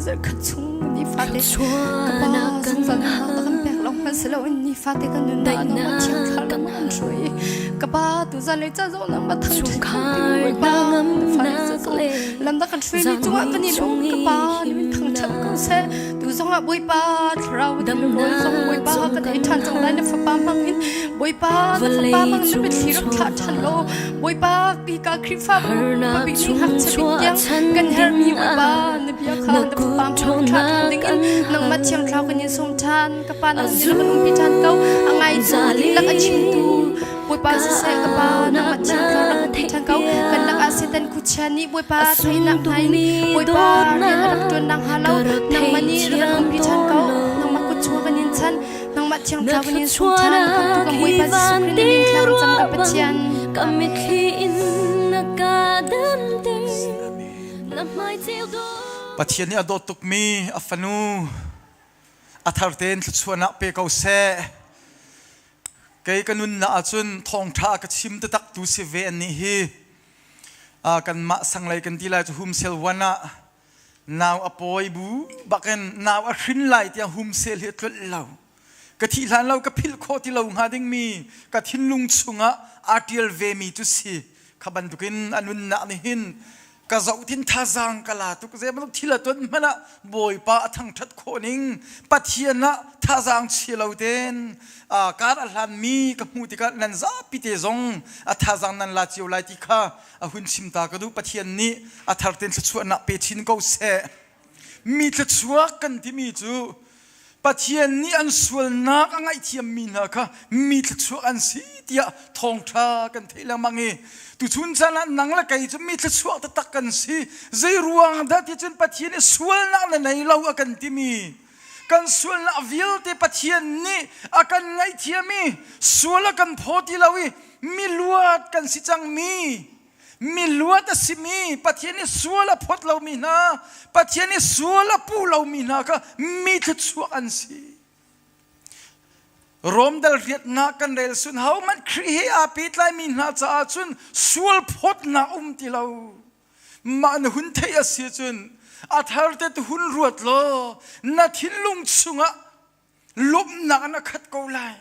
Zarkhat chung nifate ka pa zungzal nunnak na kan pek lawng hmanh si loin nifate kan nunnak ah nangmah thiang thlarau nangmah kan hruai. Ka pa tuzan lei ca zong nangmah thangṭhat kan ti Bawipa na fale ca zong lam na kan hruaimi cungah kan i lawm ka pa na min thangṭhat ko seh. Tu zongah Bawipa thlarau rawl zong Bawipa kan ei ṭhan cang lai na fapa hmang in Bawipa na fapa hmang na mitthli rak thlah ṭhan law Bawipa hika Khrihfabu pabik nih ngakchia bik tiang kan herhmi Bawipa na bia kha na fapa hmang thlah ṭhan dingin nangmah thiang thlarau kan in sawm ṭhan ka pa nang nih rak kan umpi ṭhan ko a ngaitu dihlak a chimtu Bawipa siseh ka pa nangmah thiang thlarau rak umpi ṭhan ko kan lakah Satan khuachia nih Bawipa theihnak hna in Bawipa rian a rak ṭuan nakhnga lo nangmah nih rak kan umpi ṭhan ko nangmah kut chung kan in chan nangmah thiang thlarau kan in sawm ṭhan khamhtu kan Bawipa Jesuh Khrih na min thla kan cam kan Pathian. Ka mitthli in na ka damter na hmai ceu dawh Pathian nih a dawt tukmi a fanu a thar tein thluachuahnak pe ko seh. Kei ka nunnak ahcun thawngṭha ka chim taktak tu si ve an nih hi. Kanmah sanglei kan ti lai cu humsel one ah nau a pawi bu bakin nau a hrin lai tiang humsel hi a tlolh lo. Ka thih hlan lo ka philh khawh ti lo hnga dingmi ka thinlung chungah aa ṭial vemi cu si. Kha bantukin a nunnak nih hin ka zoh tin thazaang ka la tuk zei bantuk thil a ton hmanh ah Bawipa a thangṭhat khawh ning Pathian ah thazaang chia lo tein kar a hlanmi ka hmuh tikah nan zapi te zong a thazaang nan la cio lai ti kha a hun chim ta ka duh Pathian nih a thar tein thluachuahnak pe chin ko seh mi thluachuak kan timi cu Pathian nih an sualnak a ngaihthiammi hna kha mi thluachuak an si tiah thawngṭha kan theih lengmang i tuchun caan ah nang le kei cu mi thluachuak taktak kan si. Zei ruang dah ti cun Pathian nih sualnak na nei lo a kan timi kan sualnak vialte Pathian nih a kan ngaihthiam i sual a kan phaw ti lo i miluat kan si cangmi miluat a simi Pathian nih sual a phawt lomi hna Pathian nih sual a puh lomi hna kha mi thluachuak an si Rom dal riatnak kan rel sun hohmanh Khrih he aa pehtlaimi hna caah cun sual phawtnak um ti lo mah na hun theih a si cun a thar te tu hun ruat law na thinlung chungah lawmhnak in a khat ko lai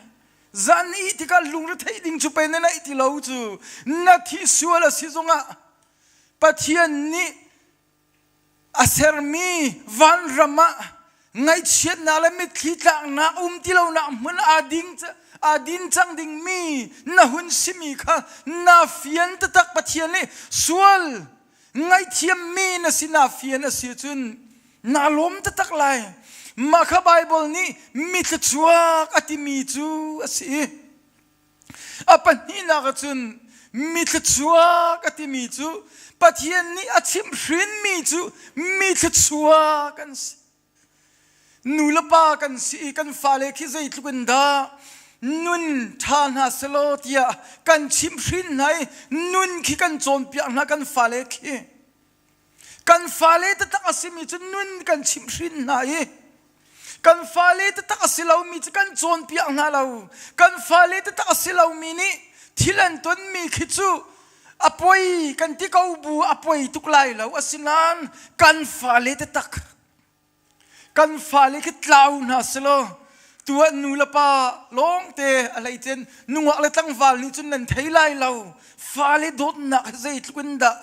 zan i tikah lungretheih ding cu pei na neih ti lo cu na thi sual a si zongah Pathian nih a sermi vanram ah ngaihchiatnak le mitthli tlaknak um ti lonak hmun aa ding aa din cang dingmi na hun simi kha na fian taktak Pathian nih sual ngaihthiammi na si na fian a si cun naa lawm taktak lai. Mah kha Baibal nih mi thluachuak a timi cu a si. A pahnihnak ah cun mi thluachuak a timi cu Pathian nih a chimhhrinmi cu mi thluachuak an si. Nu le pa kan si i kan fale khi zeitluk in dah nun ṭha hna selaw tiah kan chimhhrin hna i nun khi kan cawnpiak hna kan fale khi. Kan fale taktak a simi cu nun kan chimhhrin hna i kan fale taktak a si lomi cu kan cawnpiak hna lo. Kan fale taktak a si lomi nih thil an tonmi khi cu a poi kan ti ko bu a poi tuk lai lo. Asinain kan fale taktak Kan fale khi tlau hna selaw tuah nu le pa lawngte a hleicen nungak le tlangval nih cun nan thei lai lo fale dawtnak hi zeitluk in dah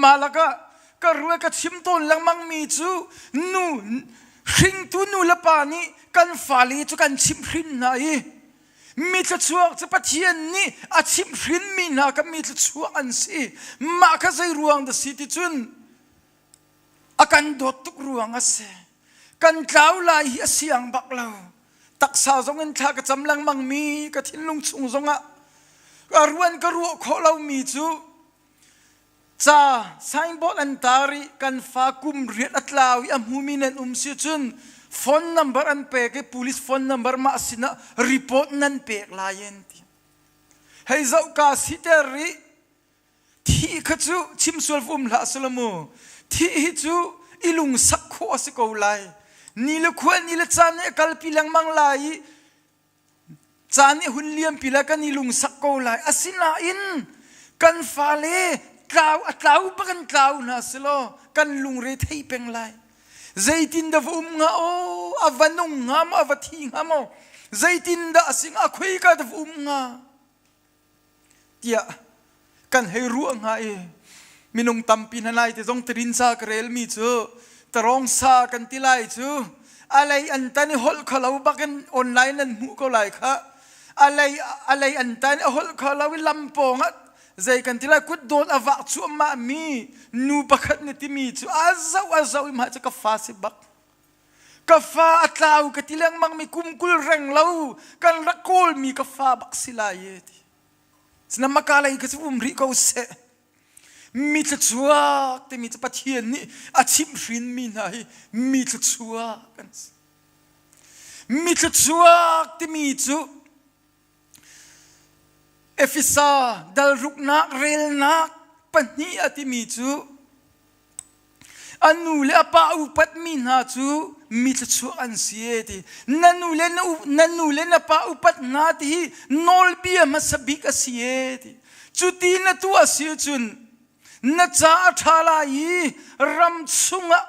mah lakah ka rua ka chim tawn lengmang mi cu nu hringtu nu le pa nih kan fale cu kan chimhhrin hna i mi thluachuak cu Pathian nih a chimhhrin mi hna kha mi thluachuak an si mah kha zei ruang dah si ti cun A kan dawt tuk ruang a si. Kan tlau lai hi a siang bak lo. Taksa zong in thla ka cam lengmang mi ka thinlung chung zongah a ruan ka ruah khawh lomi cu ca signboard an tar i kan fa kum riat a tlau i a hmumi nan um si cun phone number an pek i police phone number mah sinah report nan pek lai an ti. Hei zoh ka siter rih Thih kha cu chim sual va um hlah selaw mu. Thih hi cu i lungsak khawh a si ko lai. Ni le khua ni le caan nih a kalpi lengmang lai i caan nih hun liampi lai kan i lungsak ko lai. Asinain kan fale tlau a tlau bak in tlau hna selaw kan lungre thei peng lai. Zeitin dah va um hnga aw, a va nung hnga maw, a va thi hnga maw? Zeitin dah a si hnga, khuika dah va um hnga? Tiah kan hei ruah hnga i minung tampi hna lai te zong tirin ca ka relmi cu tarawng sa kan ti lai cu a lei an tan i holh kho lo bakin online an hmuh ko lai kha a lei a lei an tan i a holh kho lo i lam pawng ah zei kan ti lai kut dawt a vak cuahmah mi nu pakhat nih timi cu a zoh a zoh i mah cu ka fa si bak ka fa a tlau ka ti lengmang mi kum 20 reng lo kan rak kawl mi ka fa bak si lai e ti Sinamaka lei kha cu um rih ko seh. Mi thluachuak timi cu Pathian nih a chimhhrin mi hna hi mi thluachuak an si. Mi thluachuak timi cu Efesa dalruknak relnak pahnih a timi cu A nu le a pa upatmi hna cu mi thluachuah an si e ti. Na nu le na, na nu le na pa upat hna ti hi nawlbia hmasa bik a si e ti. Cuti na tuah si cun na ca a ṭha lai i ram chungah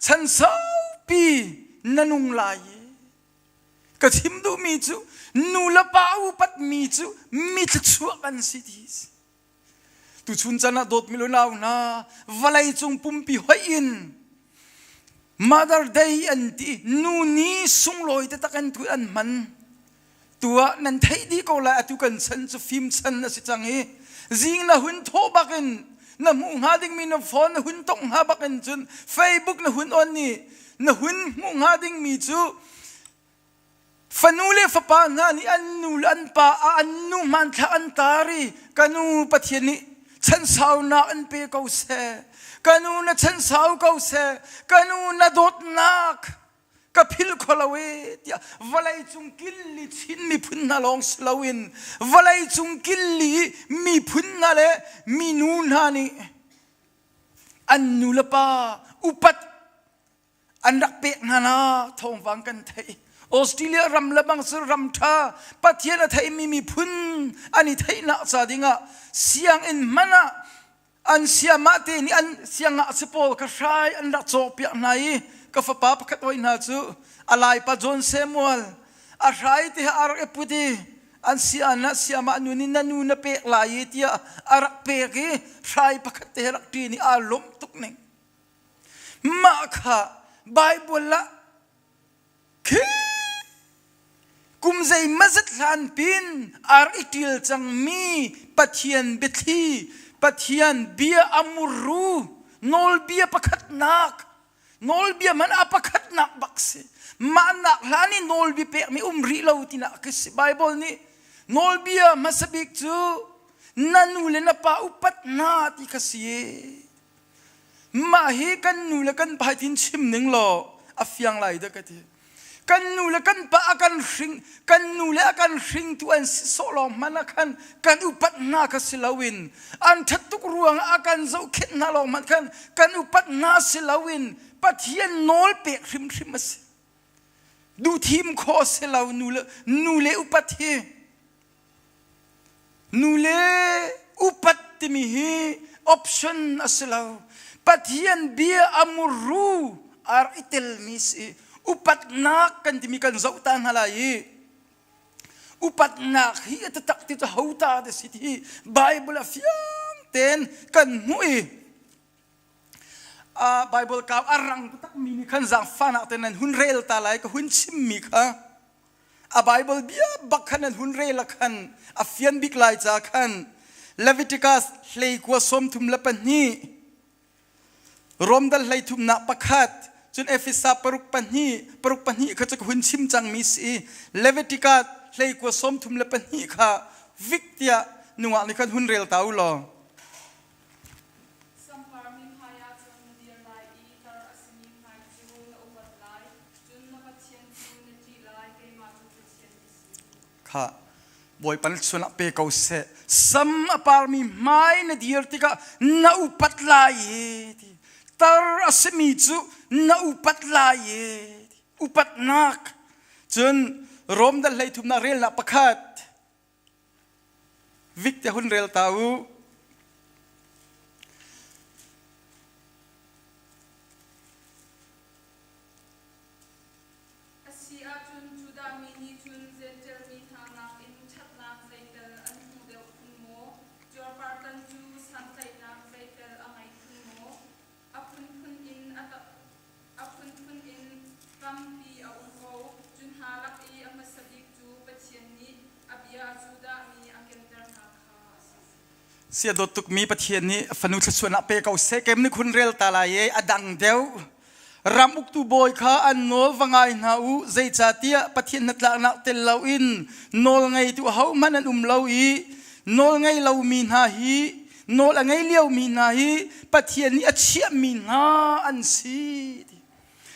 chan saupi na nung lai i ka chim duhmi cu nu le pa upatmi cu mi thluachuah an si ti si. Tuchun chan ah dawtmi lunau hna vawlei cung pumpi hoih in Mother Day an ti nu ni sunglawi taktak an tu an hman tuah nan theih dih ko lai atu kan chan cu fim chan a si cang i zing na hun thawh bakin na hmuh hnga dingmi na phone na hun tongh hnga bakin cun Facebook na hun on ni na hun hmuh hnga dingmi cu Fanu le fapa hna nih an nu le an pa ah an nu hmanthlak an tar i ka nu Pathian nih chansaunak an pe ko seh. Ka nu na chansau ko seh. Ka nu na dawtnak ka philh kho lo e tiah vawlei cung killi Chin miphun hna lawng si loin vawlei cung killi miphun hna le minu hna nih an nu le pa upat an rak pek hna na thawngpang kan theih Australia ram le bang cu ram tha Pathian a theimi miphun an i theihnak ca dingah sianginn hmanh ah an siamah te nih an siangah si pawl ka hrai an rak cawkpiak hna i ka fapa pakhat hoi hna cu a laipa John Samuel a hrai te a rak i put i an sian ah siamah nu nih na nu na pek lai i tiah a rak pek i hrai pakhat te rak ṭin i aa lawmh tuk ning Mah kha Baibal ah khi kum zeimazat hlan pin ar i ṭial cangmi Pathian biathli, Pathian bia a muru, nawlbia pakhatnak, nawlbia hmanh a pakhatnak bak si. Mah nak hlan i nawlbia pekmi um rih lo tinak khi si. Baibal nih nawlbia hmasa bik cu na nu le na pa upat hna ti kha si. Mah hi kan nu le kan pa tin chim ning law a fiang lai dah ka ti. Kan nu le kan pa a kan hring kan nu le a kan hringtu an si sawh lawng hmanh ah khan kan upat hna kha si loin an ṭhat tuk ruang ah a kan zohkhenh hna lawng hmanh khan kan upat hna si loin Pathian nawl pek hrimhrim a si. Duhthim khawh a si lo nu le nu le upat hi. Nu le upat timi hi option a si lo. Pathian bia a muru ar i telmi si. Upatnak kan timi kan zoh ta hna lai i upatnak hi a taktak ti cu ho ta te si ti Bible a fiang tein kan hmuh i Bible kau a rang takmi nih khan zaangfahnak te nan hun rel ta lai ka hun chimmi kha A Bible bia bak khan an hun rel ah khan a fian bik lai ca khan Leviticus hleikua 32 Romdal hleithumnak pakhat cun Efesa paruk pahnih paruk pahnih kha cu ka hun chim cangmi si Leviticus hleikua 32 kha vik tiah nungak nih khan hun rel ta u law. Samparmi hmai ah cun na dir lai i tar a simi hmai cu na upat lai, cun na Pathian cu na ṭih lai, keimah cu Pathian ka si. Kha Bawipa na chungah pe ko seh. Sam a parmi hmai na dir tikah na upat lai i ti. Tar a simi cu na upat lai i ti. Upatnak. Cun Rom dal hleithumnak relnak pakhat. Vik te hun rel ta u. Sia dawt tukmi Pathian nih fanu thluachuahnak pe ko seh. Kem nih khun rel ta lai i a dang deuh. Ram uktu bawi kha an nawl va ngai hna u, zeicahtiah Pathian hnatlaknak tel loin nawl ngeitu ahohmanh an um lo i nawl ngei lomi hna hi nawl a ngei liomi hna hi Pathian nih a chiahmi hna an si.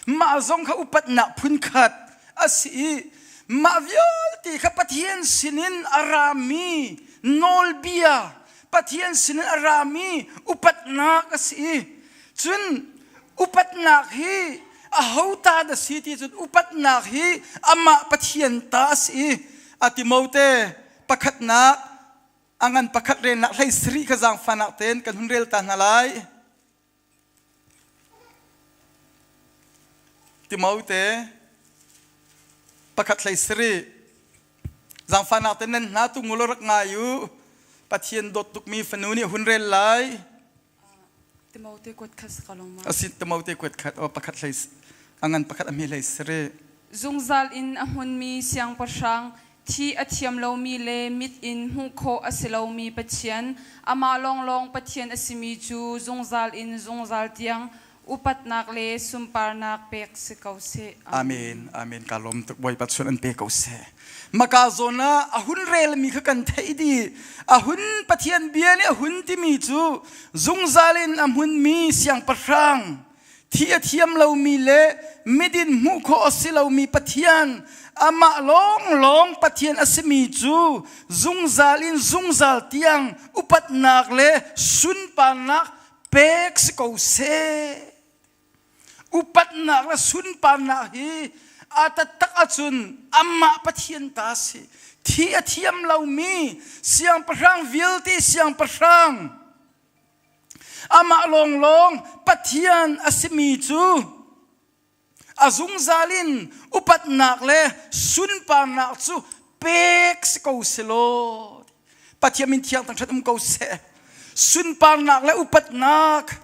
Mah zong kha upatnak phunkhat a si i mah vialte kha Pathian sinin a rami nawlbia, Pathian sinin a rami upatnak a si i cun upatnak hi aho ta dah si ti cun upatnak hi amah Pathian ta a si i a Timote pakhatnak a ngan pakhat relnak hlei sarih kha zaangfahnak tein kan hun rel ta hna lai. Timote pakhat hlei sarih zaangfahnak te nan hna tu ngul rak ngai u Pathian dawt tukmi fanu nih hun rel lai Timote kuat khat ka long ma Asi Timote kuat khat o pakhat hlei a ngan pakhat a hme hlei sarih Zungzal in a hmunmi siangpahrang Thi a thiam lomi le mit in hmuh khawh a si lomi Pathian, amah lawnglawng Pathian a simi cu zungzal in zungzal tiang upatnak le sunparnak pek si ko seh. Amen. Amen. Ka lawm tuk Bawipa chun an pe ko seh. Maka zawn ah a hun relmi kha kan theih dih. A hun Pathian bia nih a hun timi cu zungzal in a hmunmi siangpahrang thi a thiam lomi le midin hmuh khawh a si lomi Pathian amah lawnglawng Pathian a simi cu zungzal in zungzal tiang upatnak le sunparnak pek si ko seh. Upatnak le sunparnak hi a taktak ahcun amah Pathian ta a si. Thi a thiam lomi siangpahrang vialte siangpahrang Amah lawnglawng Pathian a simi cu a zungzal in upatnak le sunparnak cu pek si ko selaw Pathian min thiang thangṭhat um ko seh. Sunparnak le upatnak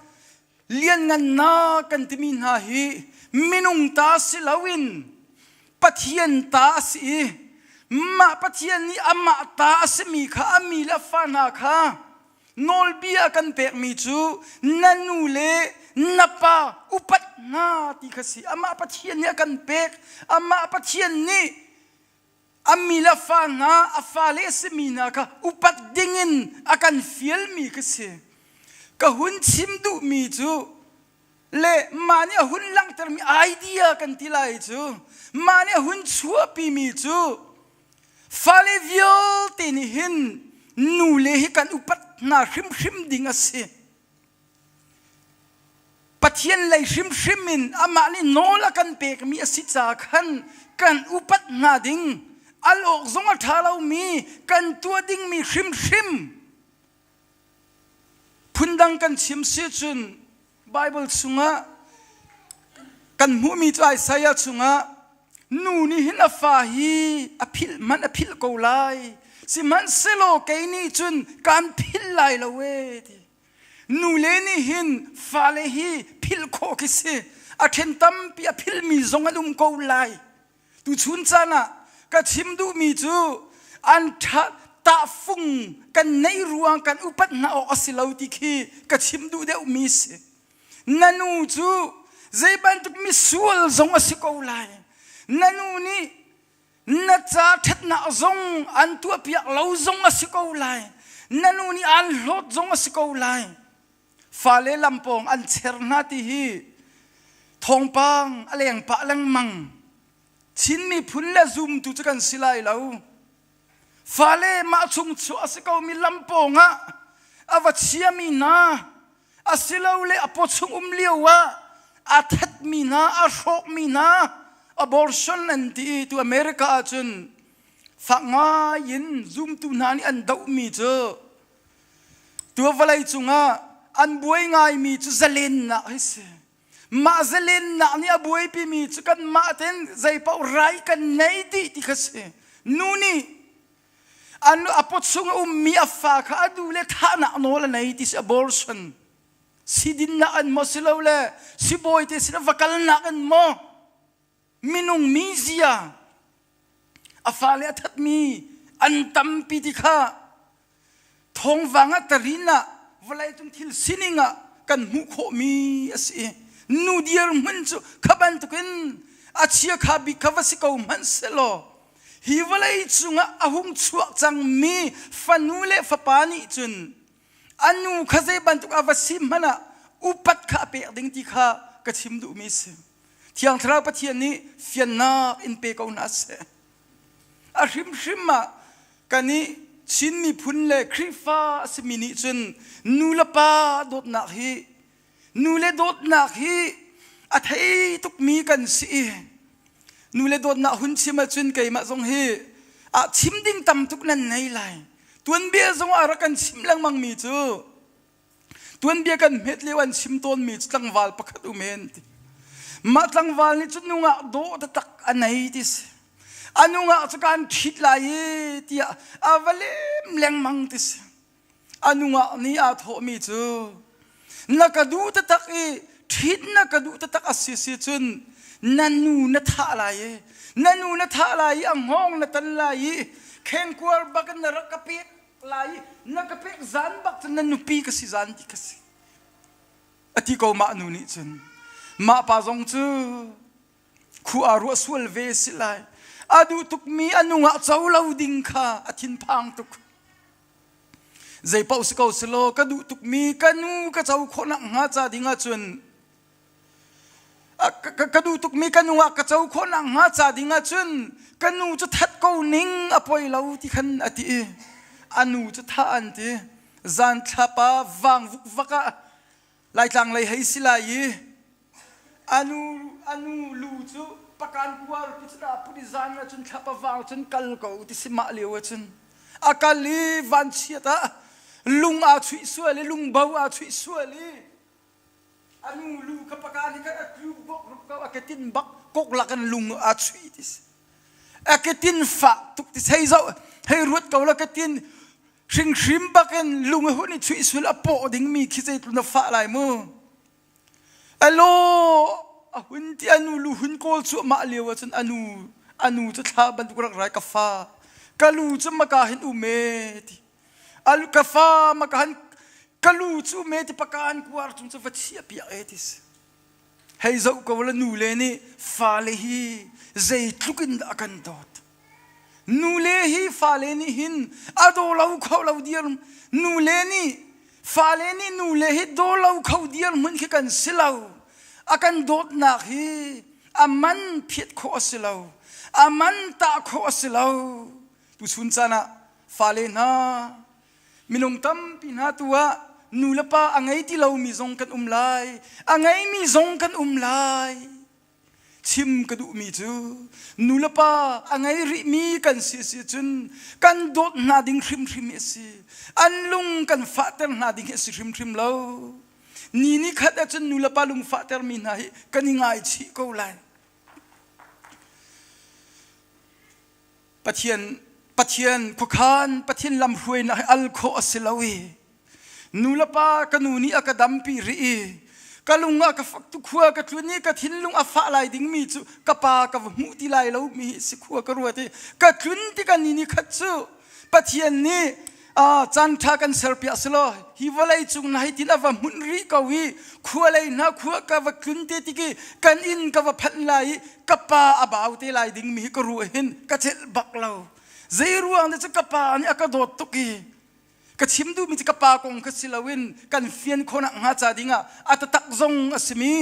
lianngannak kan timi hna hi minung ta si loin Pathian ta a si i mah Pathian nih amah ta a simi kha a mi le a fa hna kha Nawlbia kan pekmi cu na nu le na pa upat hna ti kha si. Amah Pathian nih a kan pek. Amah Pathian nih a mi le fa hna, a fale a simi hna kha upat dingin a kan fialmi kha si. Ka hun chim duhmi cu le mah nih a hun langhtermi idea kan ti lai cu mah nih a hun chuahpimi cu Fale vialte nih hin nule hi kan upat hna hrimhrim ding a si. Pathian lei hrimhrim in amah nih nawl a kan pekmi a si caah khan kan upat hna ding, al awk zong a ṭha lomi kan tuah dingmi hrimhrim Phundang kan chim si cun Bible chungah kan hmuhmi cu Isaiah chungah nu nih hin a fa hi a philh hmanh a philh ko lai sihmanhsehlaw kei nih cun kaan philh lai lo ee ti nule nih hin fale hi philh khawh khi si a ṭhen tampi a philhmi zong an um ko lai Tuchun caan ah ka chim duhmi cu an ṭha tahfung kan neih ruang kan upat hna awk a si lo ti khi ka chim duh deuhmi si. Na nu cu zei bantuk misual zong a si ko lai. Na nu nih na ca ṭhatnak zong an tuahpiak lo zong a si ko lai. Na nu nih aan hlawt zong a si ko lai. Fale lampawng an cher hna ti hi thawngpang a leng pah lengmang. Chin miphun le zumtu cu kan si lai lo. Fale mah chung chuah a si komi lampawng ah a va chiami hna asilole a pawchung um lio ah a thatmi hna a hrawkmi hna abortion an ti tu America ahcun fak ngai in zumtu hna nih an dohmi cu Tu vawlei cungah an buai ngaimi cu zalennak hi si. Mah zalennak nih a buaipimi cu kanmah ten zeipaoh rai kan nei dih ti kha si. Nu nih an a pawchung a ummi a fa kha a duh le thahnak nawl a nei ti si abortion. Sidinnak an maw silole sibawi te sin va kalnak an maw minung mizia a fale a thatmi an tampi ti kha. Thawngvang ah tarin ah vawleicung thil sining ah kan hmuh khawhmi a si i nu dirhmun cu kha bantukin a chiakha bik kha va si ko hmanh sehlaw hi vawlei cungah a hung chuak cangmi fanu le fapa nih cun a nu kha zei bantuk a va si hmanh ah upat kha a pek ding ti kha ka chim duhmi a si. Thiang Thlarau Pathian nih fiannak in pe ko hna seh. A hrimhrim ah kan i Chin miphun le Khrihfa a simi nih cun nu le pa dawtnak hi nu le dawtnak hi a thei tukmi kan si i nu le dawtnak hun chim ahcun keimah zong hi ah chim ding tam tuk nan nei lai. Tuanbia zong ah rak kan chim lengmangmi cu Tuanbia kan hmet lio an chim tawnmi cu tlangval pakhat um en ti. Mah tlangval nih cun nungak dawh taktak a nei ti si. A nungak cu kan ṭhit lai i tiah a va lem lengmang ti si. A nungak nih aa thawhmi cu na ka duh taktak i ṭhit na ka duh taktak a si si cun na nu na thah lai i na nu na thah lai i a hngawng na tan lai i khengkuar bak in na rak ka pek lai na ka pek zan bak cun na nupi ka si zan ti ka si a ti ko mah nu nih cun mah pa zong cu khu aa ruah sual ve si lai a duh tukmi a nungah co lo ding kha a thinphang tuk zei paoh si ko selaw ka duh tukmi ka nu ka co khawh nak hnga ca ding ahcun Ka duh tukmi ka nu ah ka co khawh nakhnga ca ding ahcun ka nu cu that ko ning a poi lo ti khan a ti i a nu cu thah an ti. Zan thlapa vang vukvak ah Laitlang lei hei si lai i a nu a nu lu cu pakan kuar pi cun aa put i zan ah cun thlapa vang cun kal ko ti si mah lio ah cun a kal i vanchiat ah lung aa chuih sual i lungbo aa chuih sual i A nu lu kha paka nih khan a tlu bok rup ko a ketin bak kok lak in lung a chuih ti si. A ketin fah tuk ti hei zoh hei ruat ko la ketin hringhrim bak in lung a hun i chuih sul a pawh dingmi khi zeitluk na fah lai mu. Alo a hun ti a nu lu hun kawl cu mah lio ahcun a nu a nu cu thla bantuk rak rai ka fa ka lu cu maka hin um e ti Al ka fa ma ka han ka lu cu me ti pakan kuar chung cu va chia piak e ti si. Hei zoh ko la nu le nih fale hi zeitluk in dah a kan dawt. Nu le hi fale nih hin a daw lo kho lo dir nu le nih fale nih nu le hi daw lo kho dir hmun khi kan si lo. A kan dawtnak hi a man phiat khawh a si lo. A man tah khawh a si lo. Tuchun caan ah fale hna minung tampi hna tu ah nu le pa a ngei ti lomi zong kan um lai a ngeimi zong kan um lai chim ka duhmi cu nu le pa a ngei rihmi kan si si cun kan dawt hna ding hrimhrim hi a si an lung kan fahter hna ding hi a si hrimhrim lo ni ni khat ahcun nu le pa lung fahtermi hna hi kan i ngaichih ko lai Pathian Pathian khuakhan Pathian lamhruainak hi al khawh a si lo i nu le pa ka nu nih a ka dampi rih i ka lung ah ka fak tu khua ka tlun i ka thinlung a fah lai dingmi cu ka pa ka va hmuh ti lai lo mi hi si khua ka ruat i ka tlun tikah ni ni khat cu Pathian nih caan ṭha kan serpiak selaw hi vawlei cung na hei tin a va hmunh rih ko i khua lei hna khua ka va tlun te tik i kan inn ka va phanh lai i ka pa a bau te lai ding mi hi ka ruah hin ka celh bak lo zei ruang te cu ka pa nih a ka dawt tuk i ka chim duhmi cu ka pa kong kha si loin kan fian khawhnak hnga ca dingah a tatak zong a simi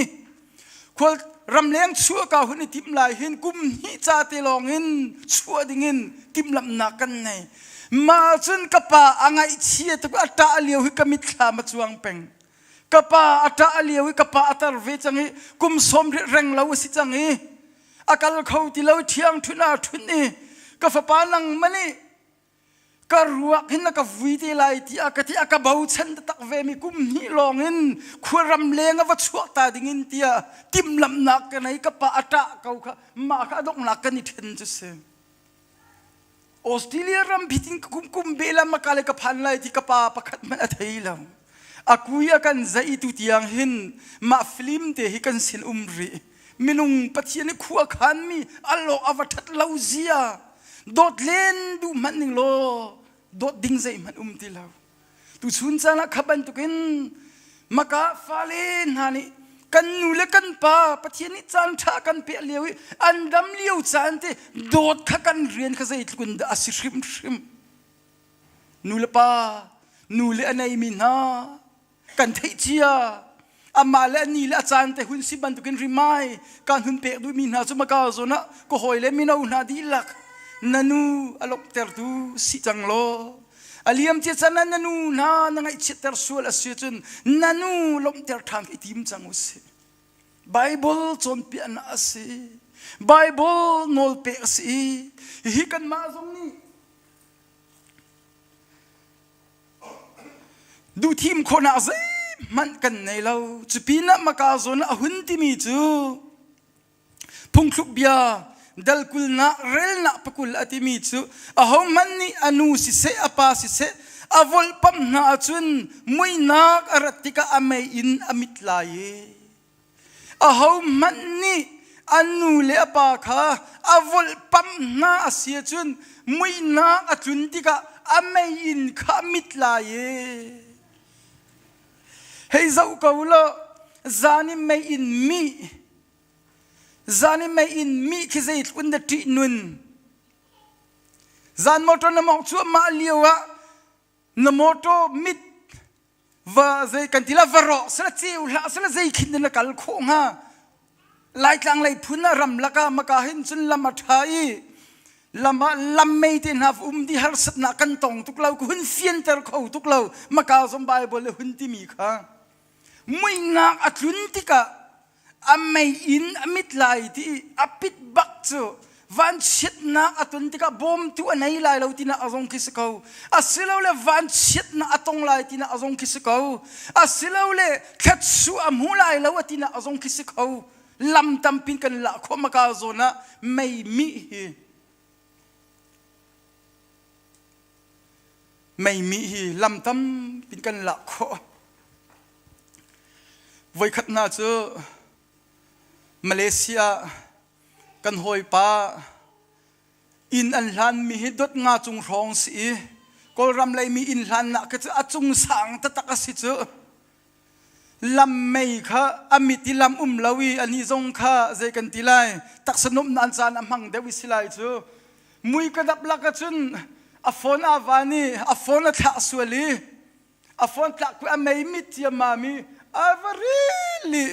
Khual ramleng chuah ka hun i timh lai hin kum hnih ca te lawng in chuah dingin timhlamhnak kan nei. Mah cun ka pa a ngaihchia tuk a ṭah lio hi ka mitthlam a cuang peng. Ka pa a ṭah lio i ka pa a tar ve cang i kum sawm reng lo a si cang i a kal kho ti lo ṭhiang ṭhun aa ṭhun i ka fapa nang mani ka ruak hin na ka vui te lai tiah ka ti a ka bochan taktak ve mi kum hnih lawng in khuaram leng a va chuak ta ding in tiah timhlamhnak ka nei ka pa a ṭah ko kha mah kha a donghnak kan i ṭhen cu si Australia ram phitin kum kum be lam ka le ka phan lai ti ka pa pakhat hmanh a thei lo a kui a kan zei tu tiang hin mah film te hi kan sin um rih minung Pathian i khua khan mi a lawh a va ṭhat lo zia dawt len duh hmanh ning law dawt ding zeihmanh um ti lo. Tuchun caan ah kha bantukin maka fale hna nih kan nu le kan pa Pathian nih caan ṭha kan pek lio i an dam lio caan te dawt kha kan rian kha zeitluk in dah a si hrimhrim. Nu le pa, nu le a neimi hna kan theih cia amah le ani le a caan te hun si bantukin rimai kan hun pek duhmi hna cu maka zawn ah ka hawi le mino hna dihlak na nu a lawmhtertu si cang law a liam cia can ah na nu hna na ngaihchiatter sual a si cun na nu lawmhter ṭhan i tim cang u sih Bible cawnpiaknak a si Bible nawlpek a si hihi kanmah zong nih Duhthim khawhnak zeihmanh kan nei lo. Cupinah maka zawn a hun timi cu phungthluk bia dal kulnak relnak pakul a timi cu ahohmanh nih a nu siseh a pa siseh a volhpamh hna ahcun muihnak a rat tikah a mei in a mit lai i Ahohmanh nih an nu le a pa kha a volhpamh hna a si ahcun muihnak a tlun tikah a mei in kha a mit lai i hei zoh ko law zan i mei in mih zan i mei in mih khi zeitluk in dah ṭih nun zan motor na mawngh cuahmah lio ah na motor mit va zei kan ti la va rawk sala ceu hlah sala zei khin na kal khawh hnga laitlang lei phun ah ram laka maka hin cun lam a tha i lam ah lam mei te hna um di harsatnak kan tong tuk lo hun fianter kho tuk lo maka zong bible le hun timi kha muihnak a tlun tikah a mei in a mit lai ti a pit bak cu vanchiatnak a ton tikah bawmtu a nei lai lo tinak a zong khi si ko asilole vanchiatnak a tong lai tinak a zong khi si ko asilole thlatsu a hmu lai lo a tinak a zong khi si ko lam tampin kan lah khawh maka zawn ah mei mih hi mei mih hi lam tampin kan lah khawh Voikhat hna cu Malaysia kan hawipa inn an hlanmi hi dot nga cung hrawng si i Kawlram leimi inn hlannak khi cu a cung sang taktak a si cu. Lam mei kha a mit i lam um lo i anih zong kha zei kan ti lai taksa nuamhnak an caan a hmang deuh i si lai cu. Mui ka dap lak ahcun a phone aa van i a phone a thlah sual i a phone tlak a mei mit ciammam i a va ril i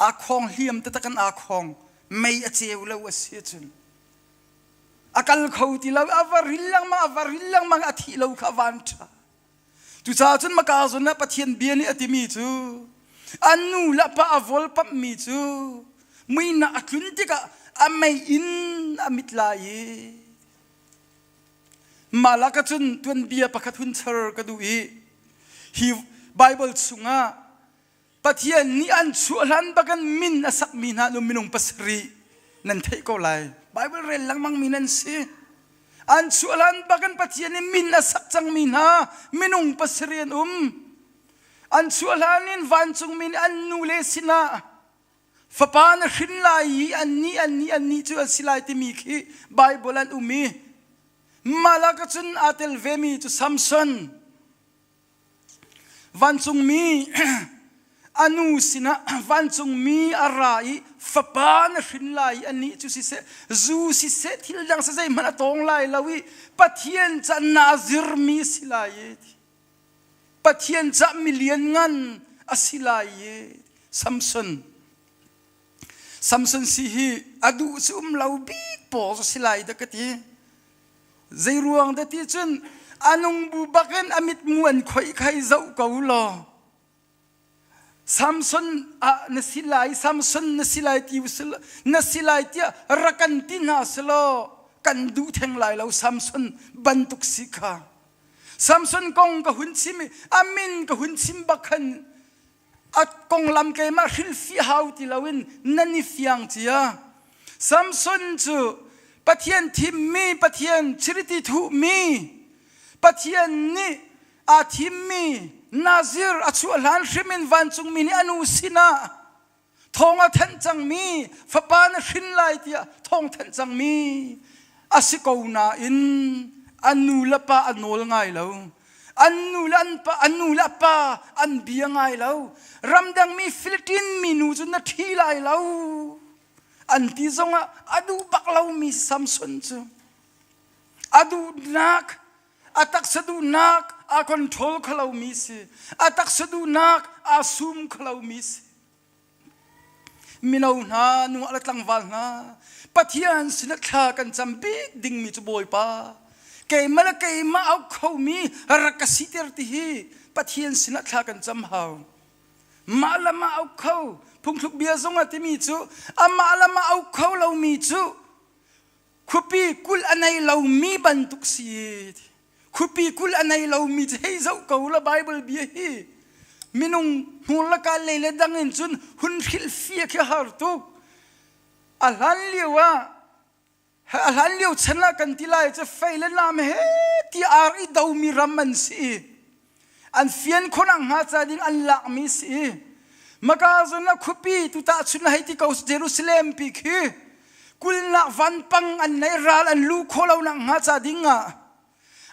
aa khawng hliam taktak in aa khawng mei a ceu lo a si cun a kal kho ti lo a va ril lengmang a va ril lengmang a thih lo kha van ṭha cucaah cun maka zawn ah Pathian bia nih a timi cu an nu le pa a volpamhmi cu muihnak a tlun tikah a mei in a mit lai i Mah lakah cun tuanbia pakhat hun char ka duh i hi Baibal chungah Pathian nih an chuah hlan bakin min a sakmi hna nu minung pasarih nan theih ko lai. Baibal rel lengmang mi nan si. An chuah hlan bakin Pathian nih min a sak cangmi hna minung pasarih an um. An chuah hlan in vancungmi nih an nule sinah Fapa na hrin lai i annih annih annih cu an si lai timi khi Baibal an um i mah lakah cun aa tel vemi cu Samson vancungmi a nu sinah vancungmi a ra i fapa na hrin lai i annih cu siseh zu siseh thil dang si zeihmanh a tawng lai lo i Pathian ca naa zirmi si lai i Pathian cah milian ngan a si lai i Samson Samson si hi a duh cu um lo bik pawl cu si lai dah ka ti. Zei ruang dah ti cun a nung bu bakin a mitmu an khoih kha i zoh ko law Samson ah na si lai Samson na si lai ti na si lai tiah rak kan ti hna selaw kan duh theng lai lo Samson bantuk si kha. Samson kong ka hun chim i a min ka hun chim bak khan a konglam keimah hrilhfiah hau ti loin nan i fiang cia. Samson cu Pathian thimmi, Pathian chiriti thuhmi, Pathian nih aa thimmi Nazir a chuah hlan hrim in vancungmi nih a nu sinah thawng a thanh cangmi fapa na hrin lai tiah thawng thanh cangmi a si ko nain a nu le pa a nawl ngai lo. An nu le an pa, an nu le a pa an bia ngai lo. Ramdangmi Philippine minu cu na ṭhi lai lo. An ti zongah a duh bak lomi Samson cu. A duhnak, a taksa duhnak a control kho lomi si. A taksa duhnak aa sum kho lomi si. Mino hna, nungak le tlangval hna, Pathian sinah thla kan cam bik dingmi cu Bawipa, keimah le keimah au khomi rak ka siter ti hi Pathian sinah thla kan cam hau. Mah le mah au kho, phungthluk bia zong ah timi cu amah le mah au kho lomi cu khuapi kulh a nei lomi bantuk si. Khuapi kulh a nei lomi cu hei zoh ko la Bible bia hi. Minung hmur le kal lei le dang in cun hun hrilhfiah khi har tuk. A hlan lio ah a hlan lio chan ah kan ti lai cu fei le nam he ti ar i domi ram an si. An fian khawnak hnga ca ding an lakmi si. Maka zon ah khuapi tu tahchun hei ti ko Jerusalem pi khi kulnak vanpang an nei ral an lu kho lo nak hnga ca ding ah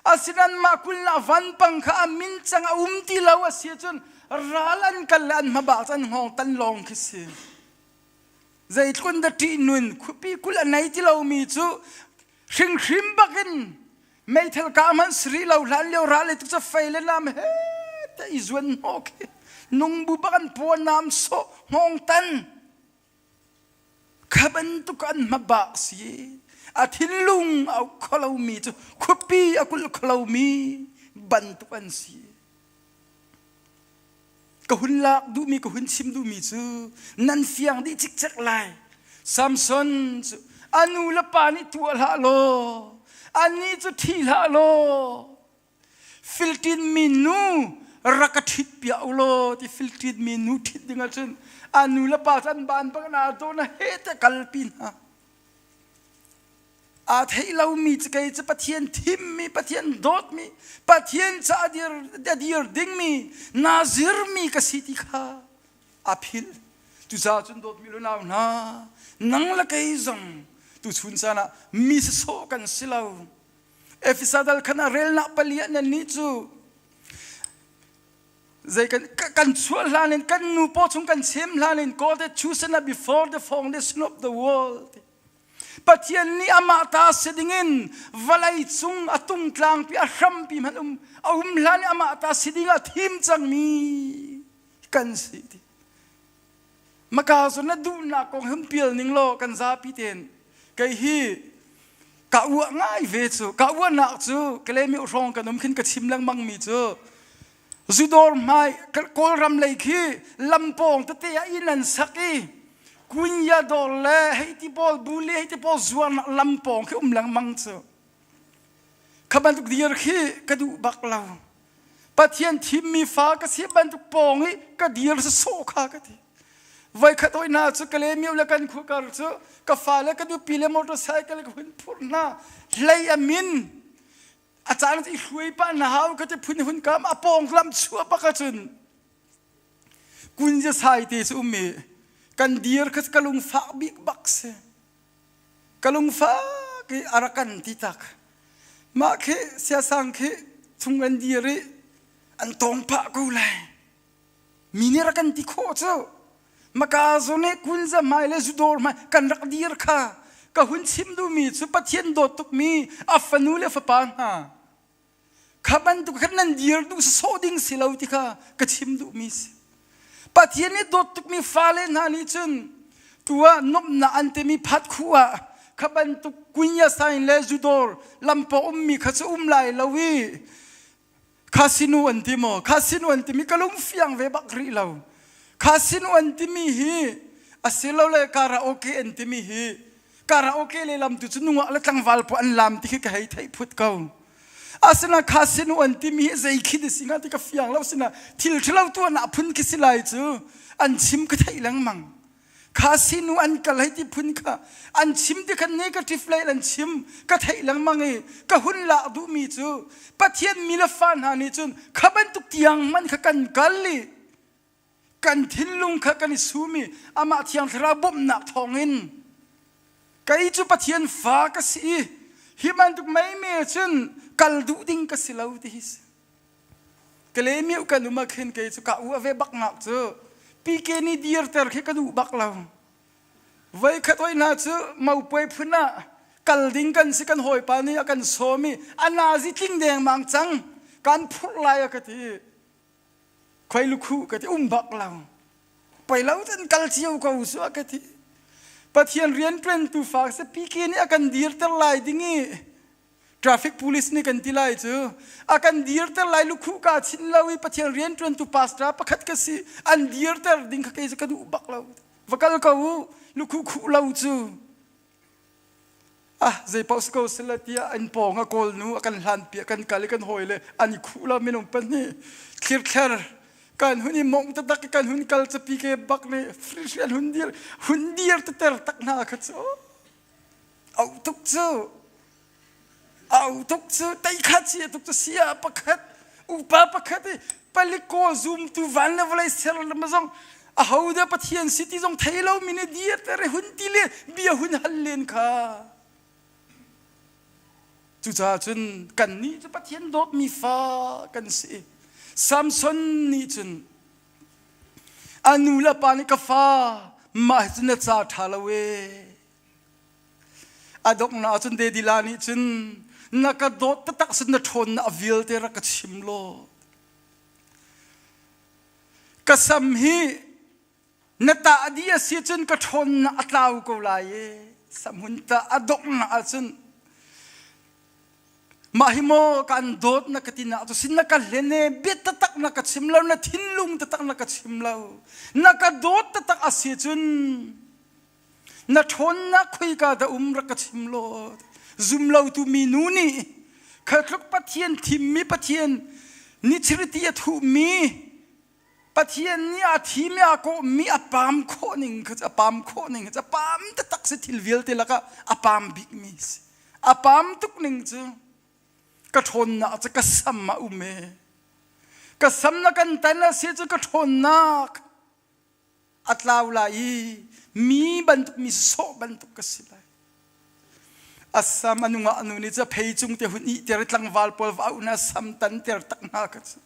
asinan mah kulnak vanpang kha a min cang a um ti lo a si cun ral an kal le an hmabak an hngawng tan lawng khi si. Zeitlun da ṭih nun khuapi kul a nei ti lomi cu hringhrim bakin meithal ka hmanh sri lo hlan lio ral le tu cu fei le nam he te i zuan hnawh khi nung bu bak an puan nam sawh hngawng tan kha bantuk an hmabak si a thinlung a kholomi cu khuapi a kulh kholomi bantuk an si. Ka hun lak duhmi ka hun chim duhmi cu nan fiang dih cikcek lai. Samson cu a nu le pa nih tuah hlah law anih cu ṭhi hlah law Filtin mi nu rak ka ṭhit piak u law ti Filtin mi nu ṭhit ding ahcun a nu le pa cu an ban bak na daw na he te kalpi hna. Aa theih lomi cu kei cu Pathian thimmi, Pathian dawtmi, Pathian ca a dir, a dir dingmi, nazirmi ka si ti kha a philh. Cucaah cun dawtmi lunau hna, nang le kei zong tuchun caan ah mi sasawh kan si lo. Efesa dal khan ah relnak pali ah nannih cu zei kan kan chuah hlan in kan nu paw chung kan chem hlan in God had chosen us before the foundation of the world. Pathian nih amah ta si dingin vawlei cung a tungtlangpi a hrampi hmanh um a um hlan i amah ta si ding ah thim cangmi kan si ti. Maka cu na duhnak kong hun pial ning law kan zapi ten kei hi ka uah ngai ve cu ka uahnak cu Kalemi hrawng kan um khin ka chim lengmang mi cu Zudawr hmai Kawlram lei khi lampawng tete ah inn an sak i kunya dawr le hei ti pawl buli hei ti pawl zuarnak lampawng khi um lengmang cu. Kha bantuk dir khi ka duh bak lo. Pathian thimmi fa ka si bantuk pawng i ka dir sawh kha ka ti. Voikhat hoi hna cu Kalaymyo le kan khuakar cu ka fale ka nupi le motorcycle ka hun phurh hna hlei a min a caan i hruai pah na hau ka ti phun hun kam a pawng lam chuah bak ahcun kunja sai te cu um i kan dir kha ka lungfak bik bak si ka lungfak i a rak kan ti tak mah khi siasang khi chung an dir i an tawng phah ko lai Mi nih rak kan ti khawh cu maka zawn i kunza hmai le zudawr hmai kan rak dir kha ka hun chim duhmi cu Pathian dawt tukmi a fanu le fapa hna kha bantuk khan nan dir duh sawh ding si lo ti kha ka chim duhmi si. Pathian nih dawt tukmi fale hna nih cun tu ah nuamhnak an timi phat khu ah kha bantuk kunya sain le zudawr lampo ummi kha cu um lai lo i Khasinu an ti maw? Khasinu an timi ka lung fiang ve bak rih lo. Khasinu an timi hi asilole karaoke an timi hi karaoke le lam tu cu nungak le tlangval paoh an lam ti khi ka hei theih phut ko. Asina khasinu an timi hi zei khi si hnga ti ka fiang lo sina thil ṭhalo tuahnak phun khi si lai cu an chim ka theih lengmang. Kha sinu an kal hei ti phun kha an chim ti khan negative lei an chim ka theih lengmang i ka hun lak duhmi cu Pathian mi le fa hna nih cun kha bantuk tiang hmanh kha kan kal i kan thinlung kha kan i sum i amah Thiang Thlarau bawmhnak thawngin kei cu Pathian fa ka si i hi bantuk meimei cun kal duh ding ka si lo ti hi si. Kale miu kan um ah khin kei cu ka u a ve bak ngak cu PK nih dirter khi ka duh bak lo. Voi khat oi hna cu maupuai phun ah kal ding kan si kan hawipa nih a kan sawm i a nazi tling dengmang cang kan phurh lai a ka ti. Khoi lukhu ka ti um bak lo. Poi lo cun kal cio ko su a ka ti. Pathian rianṭuan tu fa si PK nih a kan dirter lai ding i traffic police nih kan ti lai cu a kan dirter lai lukhuh ka chin lo i Pathian rianṭuantu pastor pakhat ka si an dirter ding kha kei cu ka duh bak lo va kal ko u lukhuh khuh lo cu ah zei paoh si ko sila tiah an pawng a kawl nu a kan hlan piah kan kal i kan hawi le an i khuh lo minung pahnih thlirthler kan hun i mong taktak i kan hun kal capi ke bak le free an hun dir hun dir teter tak hna kha cu au tuk cu au tuk cu tei kha chia tuk cu sia pakhat upa pakhat i paliko zumtu van le vawlei ser le zong a ho dah pathian si ti zong thei lo mi nih dir ter hun ti le bia hun hal len kha cucaah cun kan nih cu pathian dawtmi fa kan si Samson nih cun a nu le pa nih ka fa mah hi cu na ca ṭha lo e A donghnak ahcun Dedila nih cun na ka dawt taktak sin na ṭhawnnak vialte rak ka chim law ka sam hi na tah dih a si cun ka ṭhawnnak a tlau ko lai i samhun tah a donghnak ahcun mah hi maw kan dawt na ka ti nak cu sin na ka hlen e bia taktak na ka chim lo na thinlung taktak na ka chim lo na ka dawt taktak a si cun Na ṭhawnnak khoika dah um rak ka chim law zum lotu minu nih kha tluk Pathian thimmi Pathian nih chiriti a thuhmi Pathian nih a thimi a kawhmi a pam khawh ning kha a pam khawh ning kha a pam taktak si thil vialte lakah a pam bikmi si a pam tuk ning cu ka ṭhawnnak cu ka sam ah um e ka sam na kan tan a si cu ka ṭhawnnak a tlau lai i mi bantuk mi sawh bantuk ka si lai asam anung ah anu nih cu phei cung te hun ih ter tlangval pawl va auh na sam tan ter tak hna ka cu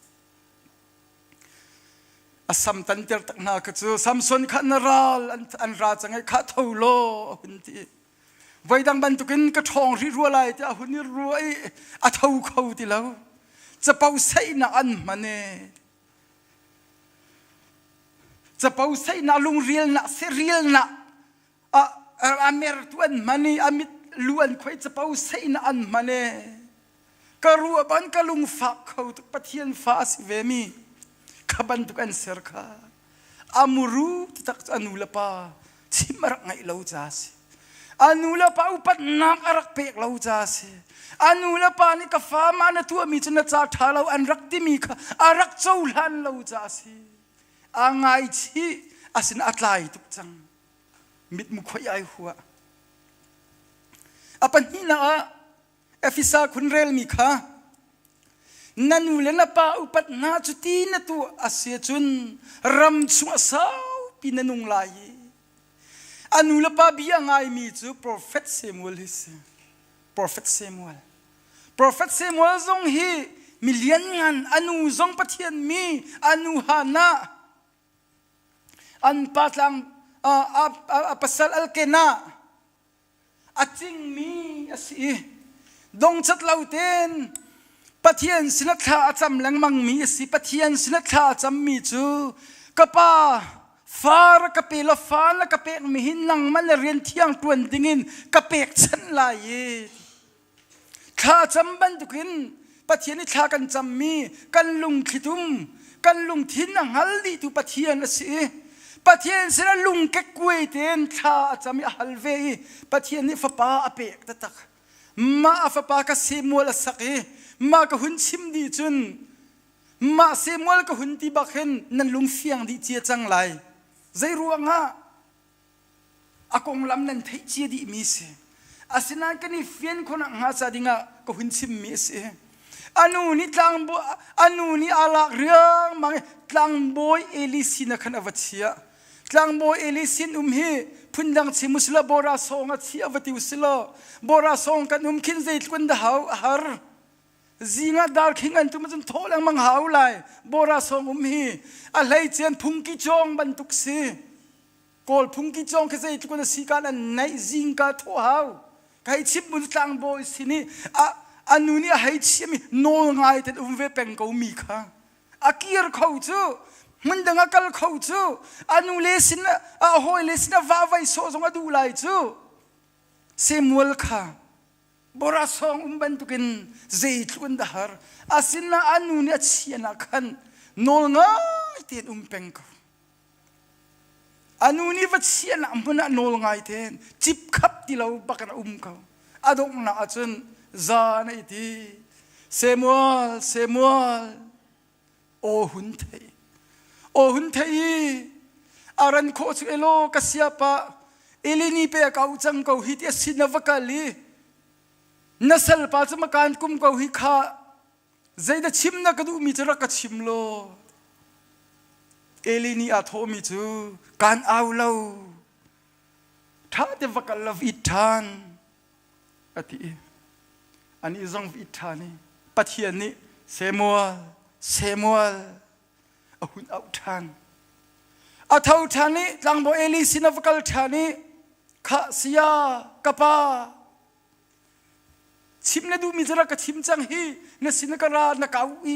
a sam tan ter tak hna ka cu Samson kha na ral an ra cang i kha tho law a hun ti voidang bantukin ka ṭhawng rih rua lai tiah a hun i rua i a tho kho ti lo capo saihnak an hman e Capo seihnak lungrialnak serialnak a mertu an hman i a mit lu an khoi capo seihnak an hman e ka ruah ban ka lungfak kho tuk Pathian fa a si ve mi kha bantuk an ser kha a muru taktak cu a nu le pa chim a rak ngaih lo ca a si a nu le pa upatnak a rak pek lo ca a si a nu le pa nih ka fa mah na tuahmi cu na ca ṭha lo an rak timi kha a rak cohlan lo ca a si a ngaichih asin a tlai tuk cang mitmu khoi ai hua a pahnihnak ah Efesa khun relmi kha na nu le na pa upat hna cu ti na tuah a si cun ram chung a saupi na nung lai i a nu le pa bia ngaimi cu Profet Samuel hi si Profet Samuel Profet Samuel zong hi mi lianngan a nu zong Pathian mi a nu Hannah an pa tlang a pasal Elkanah a cingmi a si i dongcat lo tein Pathian sinah thla a cam lengmangmi a si. Pathian sinah thla a cammi cu ka pa fa rak ka pe law fa na ka pekmi hi nangmah na rian thiang ṭuan dingin ka pekchanh lai i Thla cam bantukin Pathian i thla kan cammi kan lungthlitum, kan lungthin a hngal dihtu Pathian a si i Pathian sinah lungkekkuai tein thla a cam i a hal ve i Pathian nih fapa a pek taktak. Mah a fapa ka Samuel a sak i mah ka hun chim dih cun mah Samuel ka hun ti bak hin nan lung fiang dih cia cang lai. Zei ruangah a konglam nan theih cia dihmi si. Asinain kan i fian khawhnak hnga ca dingah ka hun chimmi a si. A nu nih tlangbawi a nu nih aa lak riangmang i tlangbawi Eli sin ah khan a va chiah. Tlangbawi Eli sin um hi phundang chim usila bora sawng a chiah va ti usila bora sawng kan um khin zeitluk in dah hau a har. Zing ah darkhing an tum ahcun thawh lengmang hau lai. Bora song um hi a hleician phungki cawng bantuk si. Kawl phungki cawng khi zeitluk in a si kan an naih zingka thawh hau. Ka hei chim mun tlangbawi sin i a a nu nih a hei chiami nawl ngai ten um ve peng ko mi kha. A kir kho cu hmun dang a kal kho cu a nu le sin a hawi le sin a va vai sawh zong a duh lai cu. Samuel kha Bora sawng um bantukin zeitluk in dah har. Asinain a nu nih a chian ah khan nawl ngai tein um peng ko. A nu nih va chian ah hmun ah nawl ngai tein cipkhap ti lo bak in a um ko. A donghnak ahcun zan a i ti. Samuel, Samuel, aw hun thei. Aw hun thei i a ran khawh cu elaw ka siapa Elini pe a kau cang ko hi ti a sin a va kal i na salpa cu makan kum ko hi kha zeidah chim na ka duhmi cu rak ka chim law Eli nih aa thawhmi cu kan au lo ṭha te va kal lo it ṭhan a ti i anih zong it ṭhan i Pathian nih Samuel Samuel a hun auh ṭhan. A tho ṭhan i tlangbawi Eli sin a va kal ṭhan i khah saya ka pa chim na duhmi cu rak ka chim cang hi na sin ka ra na kau i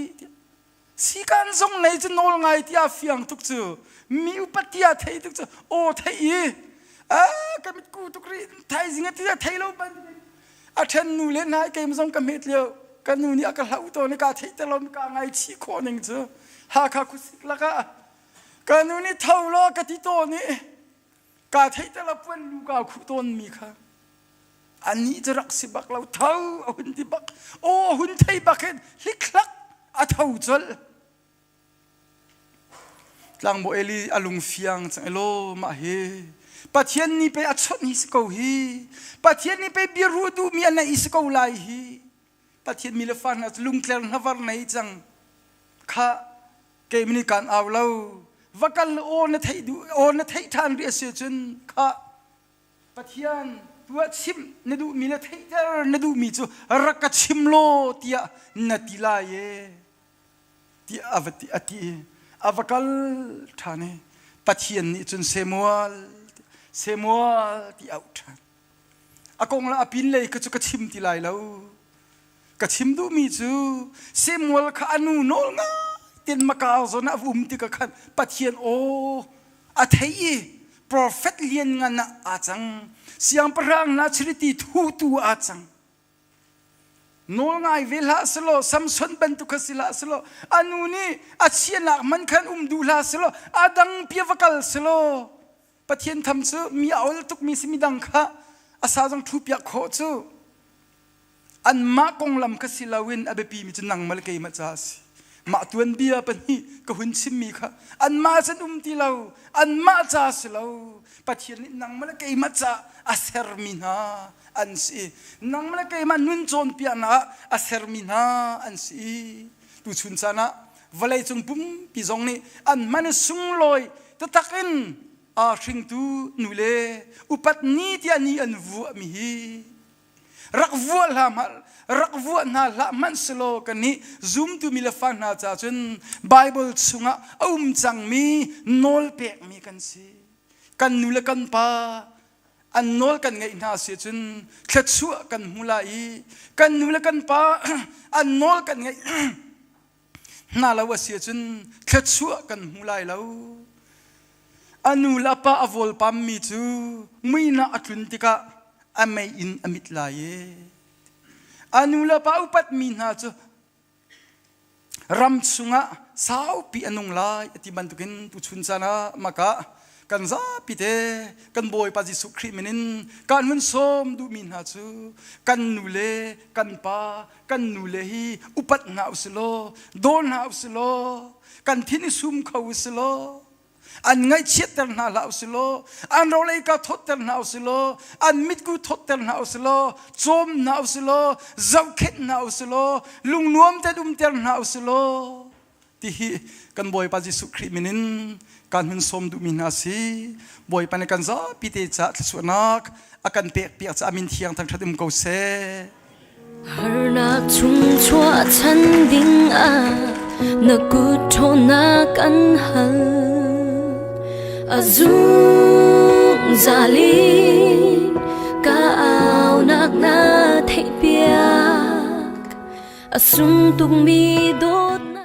sikan zong nei cu nawl ngai tiah fiang tuk cu mi upat tiah thei tuk cu aw thei i a ka mit ku tuk ri thaizing a tiah thei lo ban A ṭhen nu le nai keim zong ka hmet lio ka nu nih a ka hlauh tawn i kaa theihter lo ka ngaichih khawh ning cu Hakha khuasik lakah ka nu nih tho law ka ti tawn i kaa theihter lo puan lu kaa khuh tawn mi kha anih cu rak si bak lo tho a hun ti bak aw a hun thei bak hin hlikhlak a tho colh Tlangbawi Eli a lungfiang cang elaw mah hi Pathian nih pei a chawnh hi si ko hi Pathian nih pei biaruah duhmi a neih si ko lai hi Pathian mi le fa hna cu lungtler hnavar nei cang kha keimah nih kaan au lo va kal aw na theih duh aw na theih ṭhan rih a si cun kha Pathian tuah chimh na duhmi le theihter na duhmi cu rak ka chim law tiah na ti lai e tiah a va ti a ti i a va kal ṭhan i Pathian nih cun Samuel Samuel ti auh ṭhan a kong le a pinlei kha cu ka chim ti lai lo ka chim duhmi cu Samuel kha a nu nawl ngai ten makar zawn ah a um tikah khan Pathian aw a thei i profet lianngan ah aa cang siangpahrang hna chiriti thutu aa cang Nawl ngai ve hlah selaw Samson bantuk kha si hlah selaw a nu nih a chianak man khan um duh hlah selaw a dang pia va kal selaw Pathian tham cu mi a ol tukmi si midang kha a sa zong thu piak khawh cu anmah konglam kha si loin a biapi mi cu nangmah le keimah ca a si mah tuanbia pahnih ka hun chimmi kha anmah cun um ti lo anmah ca si lo Pathian nih nangmah le keimah ca a sermi hna an si. Nangmah le keimah nun cawnpiaknak ah a sermi hna an si. Tuchun caan ah vawleicung pumpi zong nih an hman i sunglawi taktak in aa hringtu nu le upat ni tiah ni an vuahmi hi rak vuah hlah rak vuah hna hlah hmanh selaw kan nih zumtu mi le fa hna ca cun Bible chungah a um cangmi nawl pekmi kan si. Kan nu le kan pa an nawl kan ngaih hna si cun thluachuah kan hmu lai i kan nu le kan pa an nawl kan ngaih hna lo a si cun thluachuah kan hmu lai lo a nu le a pa a vawlpammi cu muihnak a tlun tikah a mei in a mit lai i a nu le pa upatmi hna cu Ram chungah saupi a nung lai a ti bantukin tuchun caan ah maka kan zapi te kan Bawipa Jesuh Khrih min in kan hun sawm duhmi hna cu kan nu le kan pa kan nu le hi upat hna usilaw daw hna usilaw kan thin i sum kho usilaw an ngaihchiatter hna hlah usilaw an rawlei ka thawtter hna usilaw an mitku thawtter hna usilaw cawm hna usilaw zohkhenh hna usilaw lungnuam ten umter hna usilaw ti hi kan Bawipa Jesuh Khrih min in kan hun sawm duhmi hna si Bawipa nih kan zapi te caah thluachuahnak a kan pek piak caah min thiang thangṭhat um ko seh. Harnak chung chuahchan ding ah na kut ṭhawnnak kan hal. A zungzal in ka aunak na theihpiak. A sung tukmi dawt.